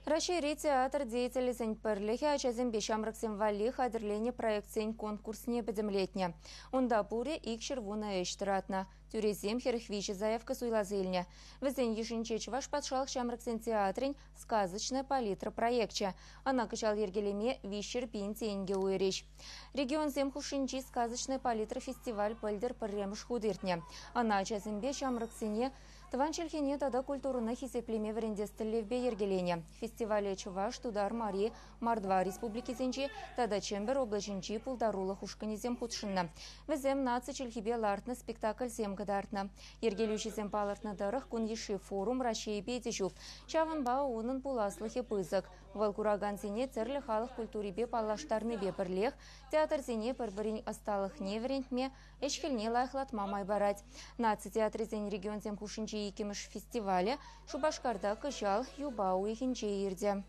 Раҫҫейри театр деятелӗсен пӗрлӗхӗ ачасемпе ҫамрӑксем валли хатӗрленӗ проектсен конкурсне пӗтӗмлетнӗ. Унта пурӗ 210 ӗҫ тӑратнӑ. Тӳресем 43 заявка суйласа илнӗ. Вӗсен йышӗнче Чӑваш патшалӑх ҫамрӑксен театрӗн «Сказочная палитра» проекчӗ. Ӑна кӑҫал йӗркелеме 300 пин тенкӗ уйӑрӗҫ. Регионсем хушшинчи «Сказочная палитра» фестиваль пӗлтӗр пӗрремӗш хут иртнӗ. Ӑна ачасемпе ҫамрӑксене тӑван чӗлхене тата культурӑна хисеплеме вӗрентес тӗллевпе йӗркеленӗ. Фестивале Чӑваш, Тутар, Мари, Мордва республикисенчи тата Чӗмпӗр облаҫӗнчи пултарулӑх ушкӑнӗсем хутшӑннӑ. Вӗсем наци чӗлхипе лартнӑ спектакльсем кӑтартнӑ. Йӗркелӳҫӗсем палӑртнӑ тӑрӑх, кун йышши форум Раҫҫейӗпе те ҫук. Ҫавӑнпа унӑн пуласлӑхӗ пысӑк. Вӑл куракансене тӗрлӗ халӑх культурипе паллаштарнипе пӗрлех театрсене пӗр-пӗрин ӑсталӑхне вӗрентме, ӗҫ-хӗлне лайӑхлатма май парать. Наци театрӗсен регионсем хушшинчи иккӗмӗш фестивалӗ Шупашкарта кӑҫал юпа уйӑхӗнче иртӗ.